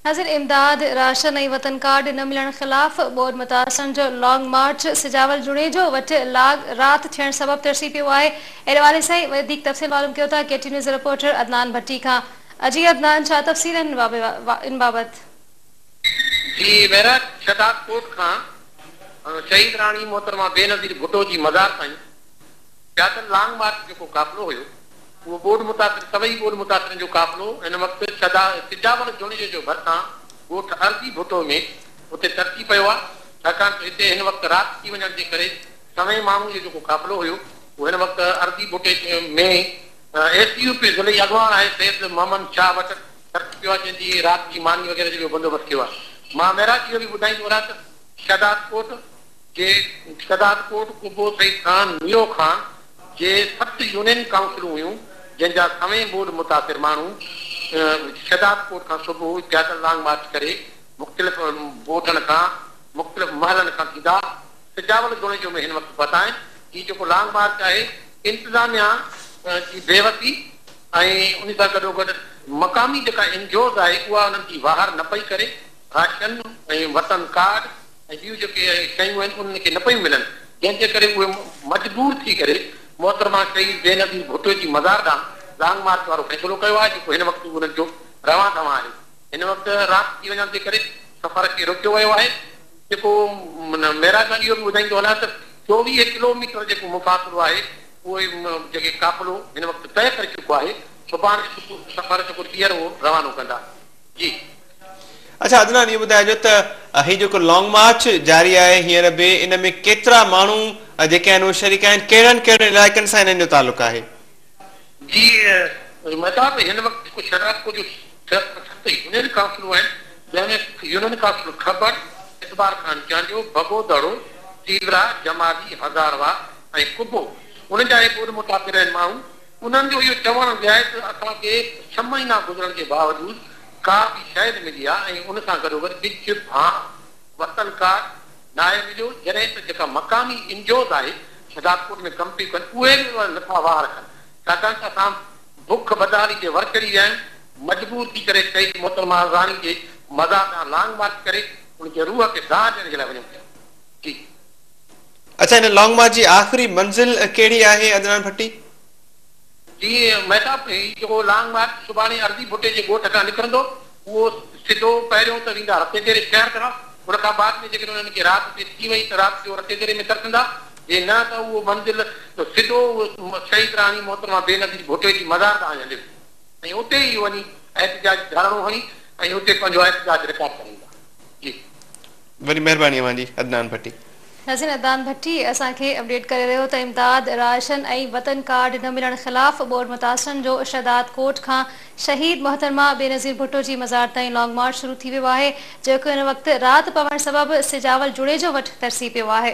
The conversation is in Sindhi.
ناظرين امداد، راشن ۽ وطن ڪارڊ نه ملڻ خلاف ٻوڏ متاثرن جو لانگ مارچ سجاول جوڻيجو وٽ رات ٿيڻ سبب ترسي پيو آهي. اهڙي حوالي سان وڌيڪ تفصيل معلوم ڪيو ٿا K T news reporter Adnan Bhatti کان. جي عدنان ڇا تفصيل آهن ان بابت؟ جي معراج شهداد ڪوٽ کان شهيد راڻي محترمه بينظير ڀٽو جي مزار تائين پيادل لانگ مارچ جيڪو قافلو هيو اهو ٻوڏ متاثر سوئي ٻوڏ متاثرن جو قافلو هن وقت سجاول جوڻيجو جو ڀرسان ڳوٺ ارضي ڀٽو ۾ اتي ترسي پيو آهي ڇاڪاڻ ته هتي هن وقت رات ٿي وڃڻ جي ڪري سوين ماڻهن جو جيڪو قافلو هيو اهو هن وقت ارضي ڀٽي ۾ ايس يو پي ضلعي اڳواڻ آهي سيد محمد شاهه وٽ ترسي پيو آهي جنهن جي رات جي ماني وغيره جو به بندوبست ٿيو آهي مان معراج اهو به ٻڌائيندو هلان ته شهدادڪوٽ جي شهدادڪوٽ قبو سعيد خان ميرو خان جي ست يونين ڪائونسلون هيون جنهن جا سوين ٻوڏ متاثر ماڻهو شهدادڪوٽ کان صبح پيادل لانگ مارچ ڪري مختلف ڳوٺن کان مختلف محلن کان ٿيندا سجاول جوڻيجو ۾ هن وقت پهتا آهن. هي جيڪو لانگ مارچ آهي انتظاميا جي بيوسي ۽ ان سان گڏوگڏ مقامي جيڪا اين جي اوز آهي اها انهن جي واهر نه پئي ڪري راشن ۽ وطن ڪارڊ ۽ ٻيون جيڪي شيون آهن انهن کي نه پيون ملن جنهن جي ڪري اهي مجبور ٿي ڪري محترمه شهيد بينظير ڀٽو جي مزار ڏانهن لانگ مارچ وارو فيصلو ڪيو آهي جيڪو هن وقت انهن جو روان دوان آهي. هن وقت رات ٿي وڃڻ جي ڪري سفر کي روڪيو ويو آهي جيڪو معراج مان اهو به ٻڌائيندو هلان ته 24 ڪلو ميٽر جيڪو مفاصلو آهي اهو جيڪي قافلو هن وقت طئي ڪري چڪو آهي سڀاڻي صبح سفر جيڪو ٻيهر اهو روانو ڪندا. جي. اڇا عدنان اهو ٻڌائجو ته هي جيڪو لانگ مارچ جاري آهي هينئر به ان ۾ ڪيترا ماڻهو جيڪي آهن اهي شريڪ آهن ڪهڙن ڪهڙن علائقن سان انهن جو تعلق آهي؟ جي مهتاب هن وقت جيڪو شهدادڪوٽ جون ست يونين ڪائونسلون آهن جنهن ۾ يونين ڪائونسل کبڙ، اعتبار خان چانڊيو، بگو دڙو، تيورا، جمالي، هزارواهه ۽ قبو انهن جا اهي ٻوڏ متاثر آهن ماڻهو انهن جو اهو چوڻ آهي ته اسان کي ڇهه مهينا گذرڻ جي باوجود ڪا به شيء نه ملي آهي ۽ ان سان گڏوگڏ ٻج، ڀاڻ، وطن ڪارڊ ناهي مليو جڏهن ته جيڪا مقامي اين جي اوز آهي شهدادڪوٽ ۾ ڪم پيون ڪن اهي به نٿا واهر ڪن ڇاڪاڻ ته اسان بک بدحالي جي ور چڙهي ويا آهيون مجبور ٿي ڪري شهيد محترمه راڻي جي مزار ڏانهن لانگ مارچ ڪري ان جي روح کي دانهن ڏيڻ جي لاء وڃون پيا. جي. اڇا هن لانگ مارچ جي آخري منزل ڪهڙي آهي عدنان ڀٽي؟ جي مهتاب هي جيڪو لانگ مارچ سڀاڻي ارضي ڀٽي جي ڳوٺ کان نڪرندو اهو سڌو پهريون ته ويندا رتيديري شهر طرف ان کان بعد ۾ جيڪڏهن انهن کي رات اتي ٿي وئي ته رات جو رتيديري ۾ ترسندا جي نه ته اهو منزل سڌو اهو شهيد راڻي محترمه بينظير ڀٽي جي مزار ڏانهن هليو ۽ اتي ئي وڃي احتجاجي ڌرڻو هڻي ۽ اتي پنهنجو احتجاج رڪارڊ ڪرائيندا. جي. وڏي مهرباني اوهان جي عدنان ڀٽي. ناظرين عدنان ڀٽي اسان کي اپڊيٽ ڪري رهيو ته امداد، راشن ۽ وطن ڪارڊ نه ملڻ خلاف ٻوڏ متاثرن جو شهداد ڪوٽ کان شهيد محترمه بينظير ڀٽو جي مزار تائين لانگ مارچ شروع ٿي ويو آهي جيڪو هن وقت رات پوڻ سبب سجاول جوڻيجو وٽ ترسي پيو آهي.